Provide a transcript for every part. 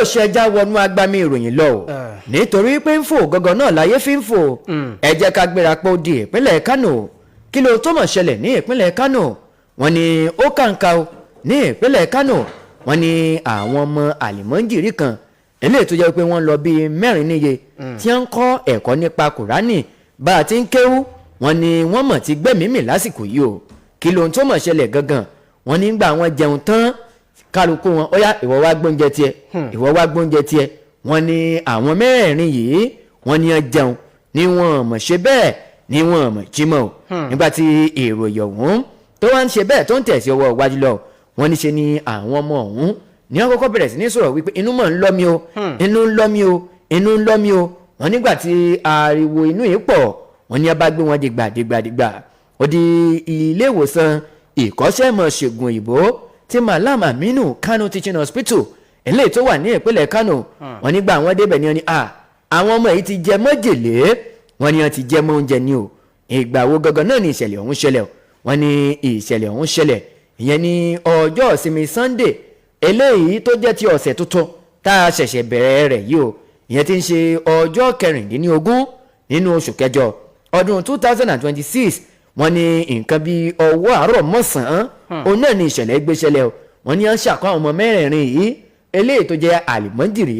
Òṣè ẹja wọnú agbami ìròyìn lọ o, nítorí pé ń fò gangan náà láyé fi ń fò. Ẹ jẹ́ ká gbéra pé ó di ìpínlẹ̀ Kánò. Kí ló tó mọ̀ ṣẹlẹ̀ ní ìpínlẹ̀ Kánò? Wọ́n ní ó kàǹkà o ní ìpínlẹ̀ Kánò. Wọ́n ní àwọn ọmọ àlìmọ́ǹjìrì kan, eléyìí tó jẹ́ pé wọ́n lọ bíi 4 níye, tí wọ́n ń kọ́ ẹ̀kọ́ nípa Kùránì bá a ti ń kéwú, wọ́n ní wọ́n mọ̀ ti gbẹ́mìí mì lásìkò yìí o. Kí ló ń tó mọ̀ ṣẹlẹ̀ gangan? Wọ́n nígbà wọ́n jẹun tán, kálukú wọn, ó yá, ìwọ wá gbóúnjẹ tiẹ̀, ìwọ wá gbóúnjẹ tiẹ̀. Wọ́n ní àwọn mẹ́rẹ̀ẹ̀rin yìí, wọ́n ní wọ́n jẹun ní wọ́n mọ̀ ṣe bẹ́ẹ̀ ní wọ́n mọ̀ jí mọ́ o. Nígbà tí ìròyìn ọ̀hún tó wá ń ṣe bẹ́ẹ̀ tó ń tẹ̀sí ọwọ́ iwájú lọ, wọ́n ní ṣe ni àwọn ọmọ ọ̀hún ní wọ́n kọ́kọ́ bẹ̀rẹ̀ sí ní sọ̀rọ̀ wípé inú mọ̀ ń lọ́ mi o, inú ń lọ́ mi o, inú ń lọ́ mi o. Wọ́n nígbà tí ariwo inú yìí pọ̀, wọ́n ní a bá gbé wọn dìgbà dìgbà dìgbà, ó di ilé ìwòsàn ìkọ́ṣẹ́mọṣègùn òyìnbó tí Malam Aminu Kano Teaching Hospital, eléyìí tó wà ní ìpínlẹ̀ Kano. Wọ́n nígbà wọ́n débẹ̀ ní wọ́n ní àwọn ọmọ yìí ti jẹ májèlé. Wọ́n ní wọ́n ti jẹ mọ́ oúnjẹ ní o. Ìgbà wo gangan náà ni ìṣẹ̀lẹ̀ ọ̀hún ṣẹlẹ̀ o? Wọ́n ní ìṣẹ̀lẹ̀ ọ̀hún ṣẹlẹ̀ ìyẹn ní ọjọ́ ìsinmi Sunday, eléyìí tó jẹ́ ti ọ̀sẹ̀ tuntun tá a ṣẹ̀ṣẹ̀ bẹ̀rẹ̀ rẹ̀ yìí o, ìyẹn ti ń ṣe ọjọ́ 16 nínú oṣù kẹjọ ọdún 2026. Wọ́n ní nǹkan bíi ọwọ́ àárọ̀ mọ́sàn-án òun náà ní ìṣẹ̀lẹ̀ gbé ṣẹlẹ̀ o. Wọ́n ní à ń ṣàkó àwọn ọmọ mẹ́rẹ̀ẹ̀rin yìí, eléyìí tó jẹ́ àlìmọ́jìrì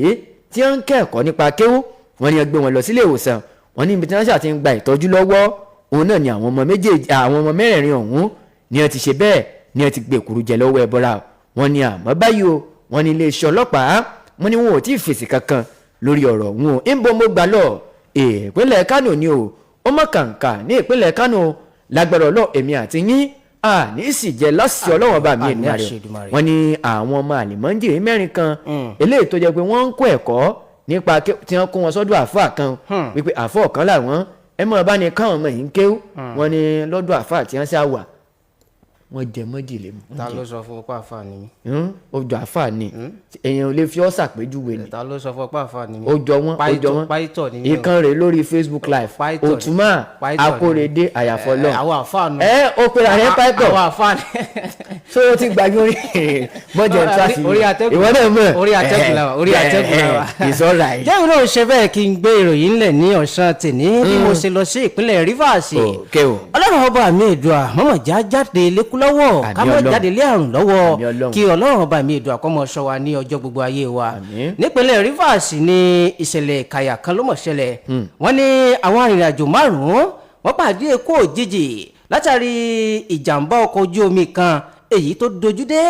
tí wọ́n ń kẹ́kọ̀ọ́ nípa kéwú. Wọ́n ní wọ́n gbé wọn lọ sílé ìwòsàn. Wọ́n ní ibi tí wọ́n ṣà ti ń gba ìtọ́jú lọ́wọ́ òun náà ni àwọn ọmọ méjèèjì, àwọn ọmọ mẹ́rẹ̀ẹ̀rin ọ̀hún ni wọ́n ti ṣe bẹ́ẹ̀ ni wọ́n ti gbé èkuru jẹ lọ́wọ́ ẹbọra. Wọ́n ní àmọ́ báyìí o, wọ́n ní iléeṣẹ́ ọlọ́pàá, wọ́n ní wọn ò tí ì fèsì kankan lórí ọ̀rọ̀ ọ̀hún o. Ń bo mo gbà lọ? Ìpínlẹ̀ Kánò ni o. Ó mọ̀ kàǹkà ní ìpínlẹ̀ Kánò. Lágbára ọlọ́, èmi àti yín àní sì jẹ́ lásìí Ọlọ́wọ́n bá mi Àmín. Èdùmàrè. Àṣẹ Èdùmàrè. Wọ́n ní àwọn ọmọ àlìmọ́ńjìrì 4 kan, eléyìí tó jẹ́ pé wọ́n ń kó ẹ̀kọ́ nípa tí wọ́n kó wọn sọ́dọ̀ àáfàá kan wípé àáfàá kan làwọn ẹ mọ̀ bá ní káwọn ọmọ yìí ń kéwú. Wọ́n ní lọ́dọ̀ àáfàá tí wọ́n ṣá wà, wọ́n jẹ májèlé mu. Ta ló sọ fún ọ pé àáfàá ni mí? Ó jọ àáfàá ni. Èèyàn ò lè fi ọ́ ṣàpèjúwe ni. Ta ló sọ fún ọ pé àáfàá ni mí? Ó jọ wọ́n, ó jọ wọ́n. Pàìtọ̀ ni mí o. Ìkan rèé lórí Facebook Live. Pàìtọ̀ ni. Òtúmọ̀ Pàìtọ̀ ni. Akórèdé àyàfọ́lọ́. Ẹ, àwọn àáfàá nù. Ẹ ó pera rẹ pàìtọ̀. Àwọn àáfàá ni. So o ti gbàgbé orí mọ́jẹ̀ ń tó Orí atẹ́gùn. ìwọ náà mọ̀. Orí atẹ́gùn la wà, orí atẹ́gùn la wà. It's alright. Jẹ́ ìwé ṣe bẹ́ẹ̀ kí n gbé ìròyìn ńlẹ̀ ní ọ̀sán tèní bí mo ṣe lọ sí ìpínlẹ̀ Rivers. Okay o. Ọlọ́run ọba mi Èdùà, mọ́mọ́ já jáde lékú lọ́wọ́, Àmín ká mọ́ Ọlọ́run. jáde lé àrùn lọ́wọ́. Àmín Ọlọ́run. Kí Ọlọ́run ọba mi Èdùà kó máa ṣọ́ wa ní ọjọ́ gbogbo ayé wa. Àmín. Nípínlẹ̀ Rivers ní ìṣẹ̀lẹ̀ kàyà kan ló mọ̀ ṣẹlẹ̀. Wọ́n ní àwọn arìnrìnàjò 5 wọ́n pàdé ikú òjijì látàrí ìjàmbá ọkọ̀ ojú omi kan èyí tó dojú dé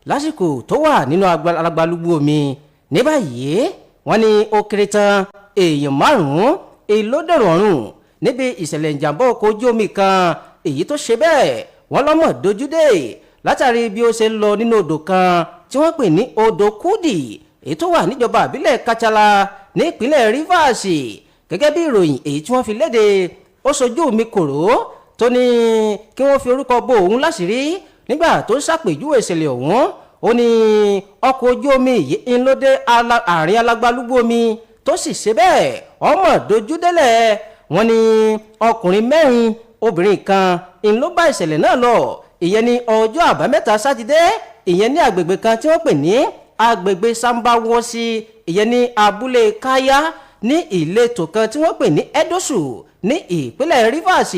lásìkò tó wà nínú alagbalúgbú omi. Ní báyìí, wọ́n ní ó kéré tán èèyàn 5 èyí ló dèrò ọ̀run níbi ìṣẹ̀lẹ̀ ìjàmbá ọkọ̀ ojú omi kan èyí tó ṣe bẹ́ẹ̀ wọ́n lọ́mọ̀ dojú dé látàrí bí ó ṣe ń lọ nínú odò kan tí wọ́n pè ní odò Kúdì, èyí tó wà níjọba àbílẹ̀ Kachala ní ìpínlẹ̀ Rivers. Gẹ́gẹ́ bí ìròyìn èyí tí wọ́n fi léde, ó sojú mi kòró tó ní kí wọ́n fi orúkọ bo òun láṣìírí nígbà tó ń ṣàpèjúwe ìṣẹ̀lẹ̀ ọ̀hún. Ó ní ọkọ̀ ojú omi yìí ń ló dé àárín alágbálúgbú omi tó sì ṣe bẹ́ẹ̀ ọmọ dojúdélẹ̀. Wọ́n ní ọkùnrin 4, obìnrin kan ń ló bá ìṣẹ̀lẹ̀ náà lọ, ìyẹn ní ọjọ́ Àbámẹ́ta Sátidé, ìyẹn ní agbègbè kan tí wọ́n pè ní agbègbè Sambawọ́sí, ìyẹn ní abúlé Káyá ní ìletò kan tí wọ́n pè ní Edosu ní ìpínlẹ̀ Rivers.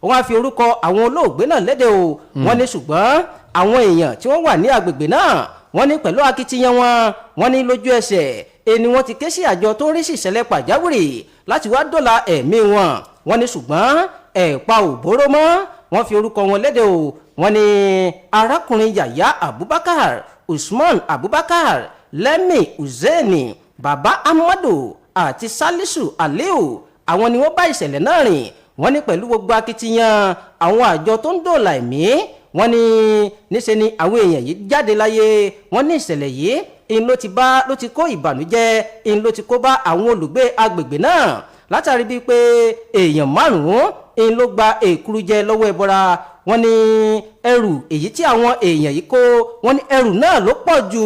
Wọ́n á fi orúkọ àwọn olóògbé náà léde o. Wọ́n ní ṣùgbọ́n àwọn èèyàn tí wọ́n wà ní agbègbè náà, wọ́n ní pẹ̀lú akitiyan wọn, wọ́n ní lójú ẹsẹ̀ ẹni wọ́n ti ké sí àjọ tó ń rí sí ìṣẹ̀lẹ̀ pàjáwìrì láti wá dóòlà ẹ̀mí wọn. Wọ́n ní ṣùgbọ́n ẹ̀pa ò bóró mọ́. Wọ́n fi orúkọ wọn léde o. Wọ́n ní arákùnrin Yàyà Abubakar, Usman Abubakar, Lẹ́mì Hussaini, Baba Amadu àti Salisu Aliu, àwọn ni wọ́n bá ìṣẹ̀lẹ̀ náà rìn. Wọ́n ní pẹ̀lú gbogbo akitiyan àwọn àjọ tó ń dóòlà ẹ̀mí, wọ́n ní níṣe ni àwọn èèyàn yìí jáde láyé. Wọ́n ní ìṣẹ̀lẹ̀ yìí in ló ti bá ló ti kó ìbànújẹ́ in ló ti kó bá àwọn olùgbé agbègbè náà látàrí bíi pé èèyàn 5 in ló gba èkuru jẹ lọ́wọ́ ẹbọra. Wọ́n ní ẹrù èyí tí àwọn èèyàn yìí kó, wọ́n ní ẹrù náà ló pọ̀ jù.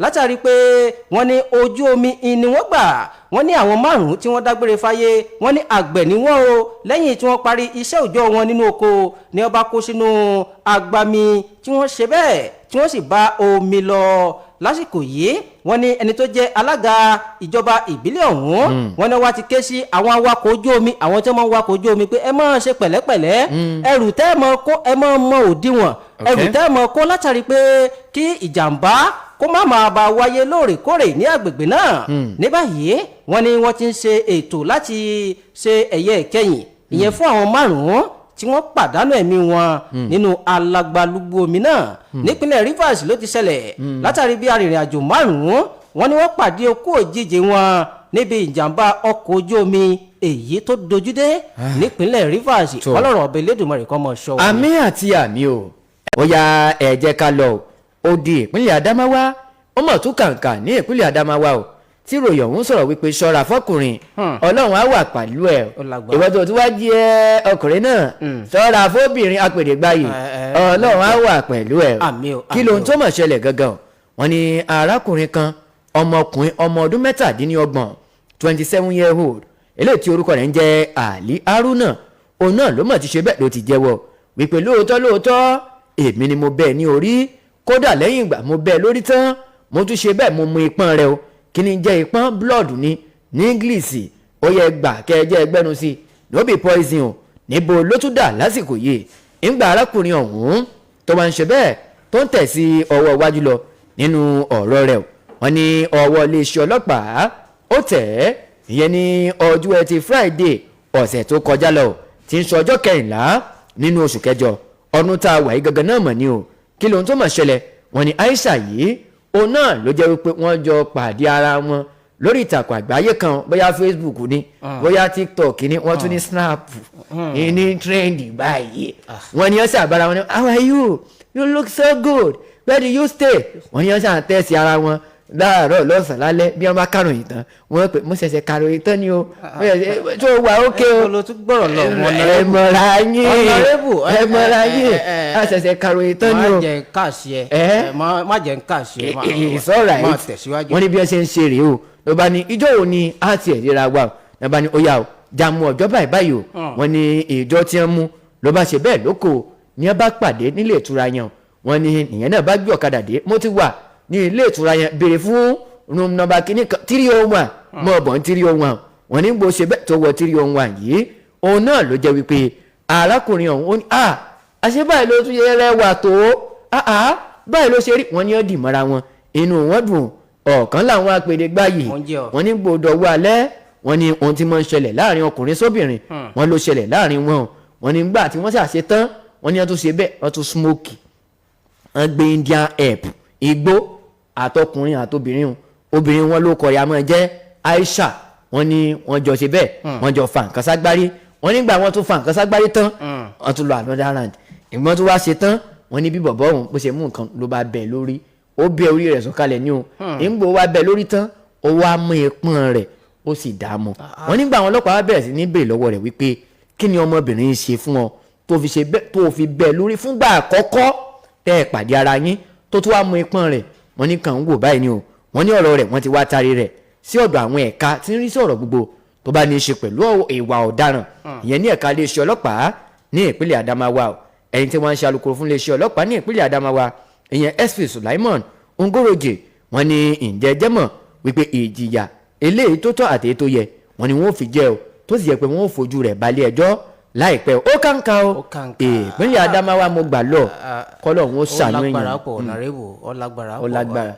Látàrí pé wọ́n ní ojú omi ni wọ́n gbà. Wọ́n ní àwọn márùn-ún tí wọ́n dágbére fáyé, wọ́n ní àgbẹ̀ ni wọ́n o. Lẹ́yìn tí wọ́n parí iṣẹ́ òòjọ́ wọn nínú oko ni wọ́n bá kó sínú agbami tí wọ́n ṣe bẹ́ẹ̀ tí wọ́n sì bá omi lọ. Lásìkò yìí, wọ́n ní ẹni tó jẹ́ alága ìjọba ìbílẹ̀ ọ̀hún, wọ́n ní wá ti ké sí àwọn awakọ̀ ojú omi, àwọn tí wọ́n máa ń wakọ̀ ojú omi, pé ẹ máa ṣe pẹ̀lẹ́pẹ̀lẹ́. Ẹrù tẹ́ ẹ mọ kó, ẹ máa mọ òdiwọ̀n ẹrù tẹ́ ẹ mọ kó, látàrí pé kí ìjàmbá kó má máa bá wáyé lóòrèkóòrè ní àgbègbè náà. Ní báyìí, wọ́n ní wọ́n ti ń ṣe ètò láti ṣe ẹ̀yẹ ìkẹyìn ìyẹn fún àwọn márùn-ún tí wọ́n pàdánù ẹ̀mí wọn nínú alagbalúgbú omi náà. Nípínlẹ̀ Rivers ló ti ṣẹlẹ̀, látàrí bí arìnrìn-àjò márùn-ún, wọ́n ní wọ́n pàdé okú òjijì wọn níbi ìjàmbá ọkọ̀ ojú omi èyí tó dojúdé nípínlẹ̀ Rivers. Tó. Ọlọ́run ọba Elédùmarè kó máa ṣọ́ wa. Àmín àti àmín o. Ó yá, ẹ jẹ́ ká lọ o. Ó di ìpínlẹ̀ Adamawa. Ó mọ̀ tún kàǹkà ní ìpínlẹ̀ Adamawa o, tí ròyìn ọ̀hún sọ̀rọ̀ wípé ṣọ́ra fọkùnrin, Ọlọ́run á wà pẹ̀lú ẹ̀. Ó lágbára. Ìwọ tó tún wá jẹ́ ọkùnrin náà, ṣọ́ra fóbìnrin apèdègbáyé, Ọlọ́run á wà pẹ̀lú ẹ̀. Àmín o, Kí àmín lohun o. tó mọ̀ ṣẹlẹ̀ gangan? Wọ́n ní arákùnrin kan, ọmọkùnrin ọmọ ọdún 27, 27 year old, eléyìí tí orúkọ rẹ̀ ń jẹ́ Ali Haruna, òun náà ló mọ̀ ti ṣe bẹ́ẹ̀, ló ti jẹ́wọ́ wípé lóòótọ́ lóòótọ́, èmi ni mo bẹ́ẹ̀ ní orí. Kódà lẹ́yìn ìgbà mo bẹ́ẹ̀ lórí tán, mo tún ṣe bẹ́ẹ̀, mo mu ìpọ́n rẹ o. Kí ni jẹ́ ìpọ́n? Blood ni ní English. Ó yẹ gbà kẹjẹ ẹgbẹ́nu sí, no be poison o. Níbo ló tún dà lásìkò yìí? Ńgbà arákùnrin ọ̀hún tó wá ń ṣe bẹ́ẹ̀, tó ń tẹ̀ sí ọwọ́ iwájú lọ nínú ọ̀rọ̀ rẹ̀ o, wọ́n ní ọwọ́ iléeṣẹ́ ọlọ́pàá ó tẹ̀ ẹ́, ìyẹn ní ọjọ́ Ẹtì Friday ọ̀sẹ̀ tó kọjá lọ, tí ń sọ ọjọ́ 14 nínú oṣù kẹjọ ọdún tá a wà yìí gangan náà mọ̀ ni o. Kí lóhun tó mọ̀ ṣẹlẹ̀? Wọ́n ní Aisha yìí, òun náà ló jẹ́ wípé wọ́n jọ pàdé ara wọn lórí ìtàkùn àgbáyé kan, bóyá Facebook ni, bóyá TikTok ni, wọ́n tún ní Snap ní trend báyìí. Wọ́n ní wọ́n ṣàbára wọn ní, "How are you? You look so good. Where do you stay?" Wọ́n ní wọ́n ṣàn tẹ̀sí ara wọn láàárọ̀, lọ́sàn-án, lálẹ́. Bí wọ́n bá kàròyìn tán, wọ́n pè, "Mo ṣẹ̀ṣẹ̀ kàròyìn tán ni o, tó wà ókè o." Ẹ ló tún gbọ́rọ̀ lọ wọn. Ẹ mọ̀ra yín. Honorable, Ẹ mọ̀ra yín. A ṣẹ̀ṣẹ̀ kàròyìn tán ni Má o. jẹ́ ń kàṣì ẹ. Má jẹ́ ń kàṣì ẹ. It's alright. Má tẹ̀síwájú. Wọ́n ní bí wọ́n ṣe ń ṣe rèé o. Ló bá ní, ìjọ wo ni a tiẹ̀ ríra wa o? Ló bá ní, ó yá o, jàmù ọjọ́ báyìí báyìí o. Wọ́n ní ìjọ tí wọ́n mú, ló bá ṣe bẹ́ẹ̀ lóko ní wọ́n bá pàdé nílé ìtura yẹn o. Wọ́n ní ìyẹn náà bá gbé ọ̀kadà dé. "Mo ti wà ní ilé ìtura yẹn, béèrè fún room number kìíní kan, 301, mọ̀ bọ̀ ní 301." Wọ́n ní bó ṣe bẹ́ẹ̀ tó wọ 301 yìí, òun náà ló jẹ́ wípé arákùnrin ọ̀hún, ó ní à àṣẹ báyìí ló tún yẹ rẹwà tó, àá báyìí ló ṣe rí. Wọ́n ní ó dì mọ́ra wọn, inú wọn dùn. Ọ̀kan làwọn apèdè gbáyì. Oúnjẹ ọ̀. Wọ́n ní gbọ́dọ̀ wọ alẹ́. Wọ́n ní ohun tí máa ń ṣẹlẹ̀ láàrin ọkùnrin sóbìnrin, wọ́n ló ṣẹlẹ̀ láàrin wọn. Wọ́n ní gbà tí wọ́n ṣàṣe tán, wọ́n ní wọ́n tún ṣe bẹ́ẹ̀, wọ́n tún smoke, wọ́n gbé Indian hemp, igbó, àtọkùnrin àtobìnrin o. Obìnrin wọn ló kọ ya máa jẹ́ Aisha. Wọ́n ní wọ́n jọ ṣe bẹ́ẹ̀, wọ́n jọ fa nǹkan ságbárí. Wọ́n nígbà wọ́n tún fa nǹkan ságbárí tán, wọ́n tún lọ another round. Ìgbọ́n tó wá ṣe tán, wọ́n ní bí bọ̀bọ̀ òun bó ṣe mú nǹkan ló bá bẹ̀ lórí, ó bẹ́ orí rẹ̀ sọ̀kalẹ̀ ní o. Ìgbò wá bẹ̀ lórí tán, ó wá mú ìpọ́n rẹ̀, ó sì dààmú. Wọ́n nígbà àwọn ọlọ́pàá wá bẹ̀rẹ̀ sí ní béèrè lọ́wọ́ rẹ̀ wípé, kí ni ọmọbìnrin yìí ṣe fún ọ tó fi ṣe bẹ́ẹ̀, tó fi bẹ́ẹ̀ lórí fúngbà àkọ́kọ́ tẹ́ ẹ pàdé ara yín, tó tún wá mú ìpọ́n rẹ̀? Wọ́n ní kàn ń wò báyìí ni o. Wọ́n ní ọ̀rọ̀ rẹ̀, wọ́n ti wá tarí rẹ̀ sí ọ̀dọ̀ àwọn ẹ̀ka tí ń rí sí ọ̀rọ̀ gbogbo tó bá ní í ṣe pẹ̀lú ìwà ọ̀daràn, ìyẹn ní ẹ̀ka iléeṣẹ́ ọlọ́pàá ní ìpínlẹ̀ Adamawa o. Ẹni tí wọ́n ń ṣe alukoro fún iléeṣẹ́ ọlọ́pàá ní ìpínlẹ̀ Adamawa, ìyẹn SP Sulaiman Ngoroje, wọ́n ní ǹjẹ́ jẹ́mọ̀ wípé ìjìyà eléyìí tó tọ́ àti èyí tó yẹ, wọ́n ní wọ́n fi jẹ́ o, tó sì yẹ pé wọ́n ò fojú rẹ̀ balẹ̀ ẹjọ́ láìpẹ́. Ó kàǹkà o. Ó kàǹkà. Ìpínlẹ̀ Adamawa mo gbà lọ, kọ́lọ̀ wọn ó Ó ṣàánú lágbára èèyàn. pọ̀, Honorable, ó lágbára Ó pọ̀. lágbára.